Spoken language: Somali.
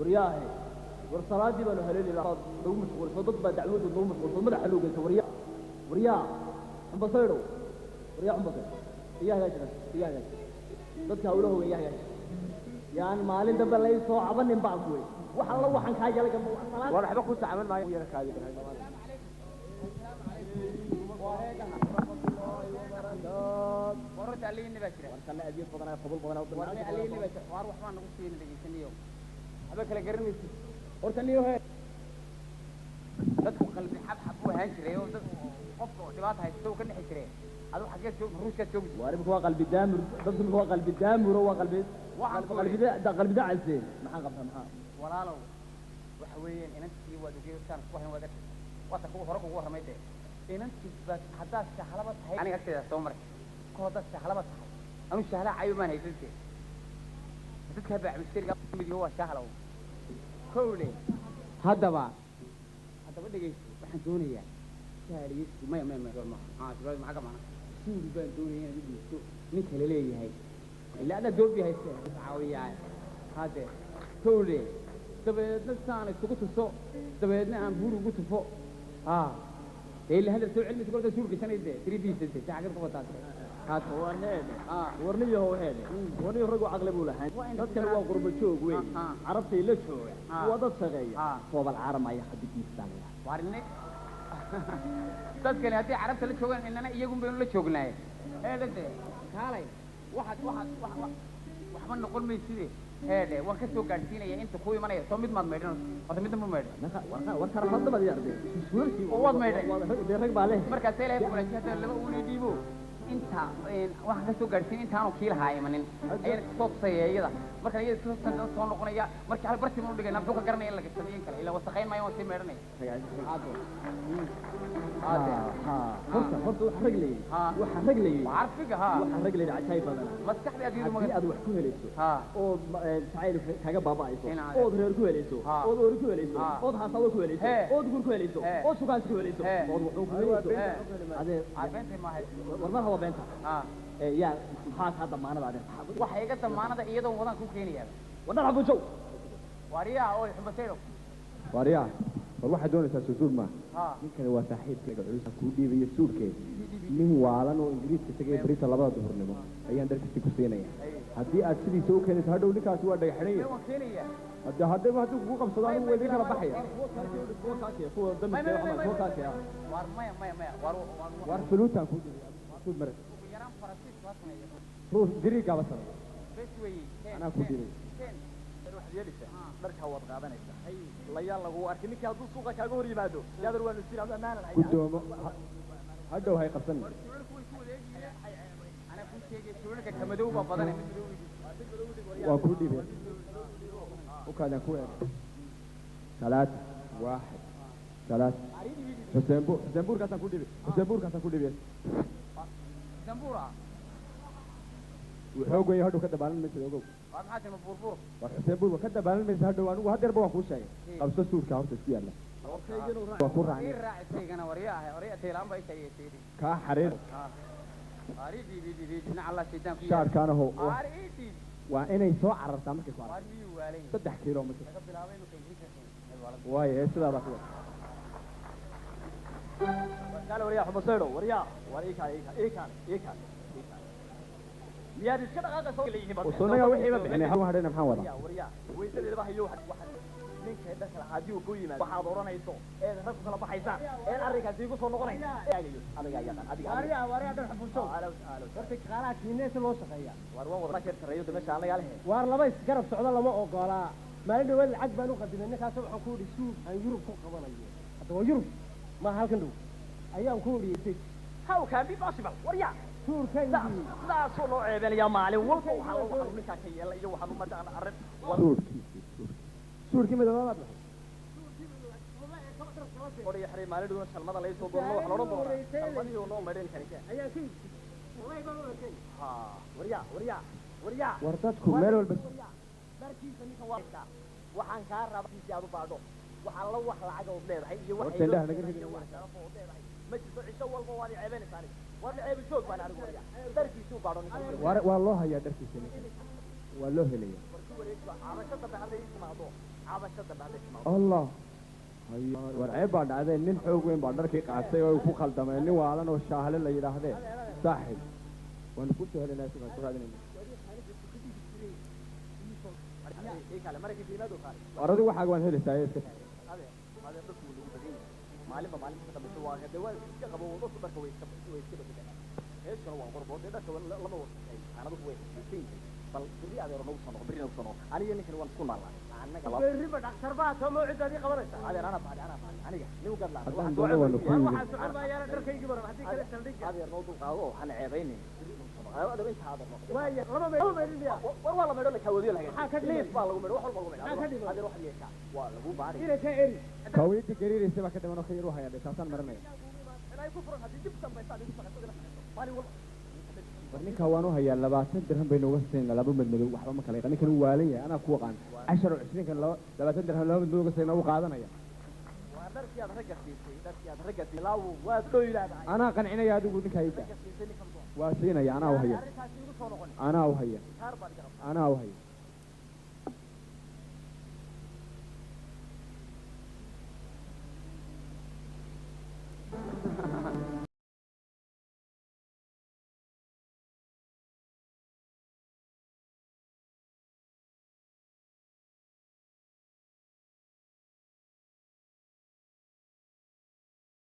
Waryaahe, war salaadii baanu haleeli lahaa, nagu mashquulso, dad baa dacwadood nagu mashquulso, madaxa loo gelsa. Waryaa, waryaa Xumbasaydow, waryaa Xumbasay, iga hagaaji meesha, iga hagaaji dadka hawlahooga, iga hagaaji. Yaan maalin dambe lay soo cabanin baan ku weri. Wax alla waxaan kaa galay gamba salaad. War waxba ku sacaban maayo, yara kaadi. Wararta allihiinna baa jira. Warkana adiyad badanaa, qabul badanaa. Warna allihiinna baa jira. Waar waxbaan nagu siina dhegaysaniyo, waxba kala garanaysid. Horta niyo he, dadku qalbi xabxab buu ahaan jiray oo dad qofka oo dhibaata haysta uu ka dhexi jiray. Adigu xaggeed joog, Ruushkaad joogi jirtay. Waar imika waa qalbi daamur dadku, imika waa qalbi daamuro, waa qalbi Waxaan ku qalbi qalbi dacalse. Maxaan qabtaa? Maxaa walaalow, waxa weeyaan inantii waad ogey saan isku hayn, waad arkaysa, waata kugu hore kugu warramay dee. Inantii baad haddaad shahlaba tahay aniga agteeda soo maray ka haddaad shahlaba tahay, anu shahlaa cayo maan haysan dee. Dadka baac mushtariga mid yaho waa shahlow kowle. Haddaba dhegayso, waxaan doonayaa shahliyo maya maya maya ma ah maxaa ka macna suuri baan doonaya inaad u dhiibto ninka la leeyahay ilaa adaa doobi hayste caawiyaa hadde kowle. Dabeedna saan isugu tuso, dabeedna aan buur ugu tufo. Ha dee ila hadal soo celmaysa kolka suur gashanay dee tiridiisa dee xagad ku wataate. War heede, warniyahow heede, warniyo raggu caqli buu lahaan. Dadkan waa qurbo joog wey, carabtay la jooga, waa dad shaqeeya. Toobal caaram ayaa xadigiisa la Waarine dadkani haddii carabta la joogaan, inana iyagun baynu la joognaaye. Heedhe dee kaalay, waxaad waxaad wax wax waxba noqon mayside. Heedhe, waan ka soo gaadhsiinaya inta ku imanaya. Soo mid maad maydhan horta, midna ma maydhan. War karafadabad yarde. Oo waad maydhay. Dee rag baa leh. Markaas ilaahay ku wanaajiya hadda laba uuna dhiibo inta waxaan ka soo gaadhsiin intaanu kii lahaa imanin ayaan soo tusaya iyada. Markaan iyada soo soo noqonaya, markii hal barti baan u dhigayna, muxuu ka garanaya in la gashado in kale? Ilaa wasakhayn maayo, waan sii meedhanaya. Hade horta waxa rag layidhi, waxa rag layidhi, carfiga ha, waxa rag layidhi cajaayib badana. Maskaxda adduunyada haddii aad wax ku helayso ood jacayl kaga baaba'ayso, Inaad ood reer ku helayso, ood oori ku helayso, ood haasawo ku helayso, ood guur ku helayso, ood shukaansi ku helayso, ood wuxuu ku helayso adee. Beentay maahay. War mar haba beenta. Yaa maxaa kaa damaanada adeer? Waxa iga damaanada iyadoo wadaan ku keenayaa. War dhar xafujow. Waariyaha oo Xumbasaydo. Waaryaa, war waxaad doonaysaa suusuur maaha. Ha. Ninkani waa saaxiibkayga culus kuu dhiibaya suudhkeeda. Nin waalan oo Ingiriiska tagay berita 2da duhurnimo ayaan dharkiisi ku siinaya. Haddii aad sidiisa u keenayso hadhow, ninkaasi waa dhagax xidhan yahay. Waan keenayaa. Hadda haddaba hadduu kugu qabsado anigu waa idin kala baxaya. Kuwa kaakaya, kuwa damiska waxaa kuwa kaakaya. Waar maya maya maya, waar waar. War fuluutaan kuu dhiibaya suud mare. Ugu yaraan Faransiisku ha sameeyo. Ruus gariigaaba sameeya. Bes weeye. Keen, Anaa ku keen, dhiibay. Keen. Waxaad yeelaysaa dharkaa waad qaadanaysaa, layaan lagu arkin. Ninkii hadduu suuqa kaaga hor yimaado, yaadar waanu siin adu ammaanan hayaa. Guddoomo hadhow hay qabsan. War suulalku way ku wadeegayeen, anaa kuu sheegay, suulalka ka madow baa badanay, mid madow idhi. Waan kuu dhiibay, ukaadaan ku eegay. 3 1 3. Xuseen Buur, Xuseen Buurkaasaan ku dhiibay, Xuseen Buurkaasaan ku dhiibay. Zambuura. Wuu xoog weeye, hadhow ka dabaalan maysid, ogow. Waar maxaa timi buurbuur? War Xuseen Buur waa ka dabaalan maysid hadhow. Anigu haddeerba waan kuu sheegay. Qabso suudka horta isku yaalla, waa ku Ii raacnay. Raaci taygana waryaa ahay, waryaa taylaan baa ishaayay taydi. Kaa xariir. Ari dhiibi dhiibi dhinac Allah shaydaan ku yaal. Shaarkaana ho Ari ii dhiib. Waa inay soo carartaa markay ku Waar aragto miyuu waalay? 3 kilomitir Laga bilaabay imika Ingiriiska keenay waalada. Waayo hee, sidaa baa ku wada. Kaale waryaa Xumasaydo, waryaa, war ii kaale, ii kaale, ii kaale, ii kaale, ii kaale. Miyaad iska dhaqaaqaysa leeyihiin? Usunaga wixiiba bixinay hal hadhayna, maxaan wadaa? Waryaa, waryaa, weysadeedaba hayo. Waxa ninka dharka lahaa haddii uu ku yimaado, waxaad odhanayso eed rag ku kala baxaysaan een arrinkaasi igu soo noqonaysa eegayo adigaa yaqaan adiga. Waaryaa, waaryaa dhar xafuusow. Aalow aalow. Horta shaqaalaha kiineesa loo shaqeeyaa. War waan wada sheer sareeyo meesha anagaa leh. Waar laba isgarab socdo lama ogolaa. Maalin dhawaad lacag baan u qadimay ninkaas, waxaan ku idhi suud aan Yurub ku qabanayo. Hadda waa Yurub, ma halkan dhow ayaan ku idhi. How can be possible, waryaa? Suurkaygii sidaasuu noo ceebeenayaa maalin walba. Waxaa la waxaanu ninkaa ka yeela iyo waxaanu mataqaana arrin war. Suudhkiisii, suudhkii madoobaad baxay. Odhaya xaray maalin dhowna shalmada laga soo doonno, waxa la odhan doonaa shalmadii oo noo maydhayn kani keen. Ayaan ka iibsay, wallahi baan u arkay. Ha, waryaa, waryaa, waryaa. War dadku meel walba dharkiisa ninka waa waxaan kaa rabaa si aad u baadho. Waxa la wax lacag ood leedahay iyo wax Horta indhaha naga ridin. iyo wax sharaf ood leedahay ma jirto. Cisho walba waad i ceebanaysaa aniga, war la ceebi joog baan anigu. Waryaa, dharkiisa u baadho ninka. War waa loo hayaa dharkiisa ninka, waa loo helaya. War ku wareegto cabasho dambe hadday ii timaado. Cabasho dambe hadday timaado. Allah, Hayo, war ceeb baa dhacday. Nin xoog weyn baa dharkii qaatay oo ay ku khaldameen nin waalan oo shaahle la yidhaahdee. Saaxib, waanu ku soo helinaa, sugaan ku raadinayna. Ii kale maraykanka yimaado kaale. War adigu waxaaga waan helaysaa ee iska tag. Adeer, adeer, dharku wuu nagu badan yahay. Maalinba maalinta ka dambaysa waa dee waa iska qabo, dadku dharka way iska bedelaan. Meeshana waa qorbo, dee dharka lama wasaqeyn, xaanaduhu way xasiisan yihiin. Bal berri adeero nagu soo noqo, berri nagu soo noqo. Aniga ninkan waan isku naalaa annaga. Berriba dhakhtar baa soo mawcidaadii qabanaysaa. Adeer, anaa baadhi, anaa baadhi, aniga nin ugaad laa. Haddaan doono waanu ku iibin. Waxaan socon maayaana dharkaygii baran haddii kale saldhigga. Adeer, noo dulqaado oo hana ceebaynin, berri nagu soo noqo adeer, intaa adeer noqo. Waaya, lama maydhin, lama maydhin miya? War waa la maydho, la kaawadiyo, la Maxaa ka dhiman? hagaajiyo, liis baa lagu maydho, wax walba lagu maydho. Maxaa ka dhiman? Adeer, waxaad yeeshaa waa lagu baadhi. Ina ka eri. Kaawiyadii gariiraysa baa ka dhiman oo ka yar u hayaa, taasaan marinaya. Ilaahay ku furan haddii dib dambaysa aad igu shaqayso, ila shaqayso maalin walba. War ninkaa waan u hayaa, 20 dirham baynu uga siinaa laba madmadow, waxba ma kala yaqaan. Ninkan uu waalan yahay, anaa ku aqaan. 10 20kan laba 20 dirham laba madmadow uga siinaa, u qaadanaya. Waa dharkii aad ragga siisay, dharkii aad ragga siisay laawo waad dhoylaadahay. Anaa qancinaya, adigu ninkaa ida Ragga siisay ninkan doon. waa siinaya, anaa u haya. Arrintaasi igu soo noqon. Anaa u haya. Taar baad iga qabtaa. Anaa u haya.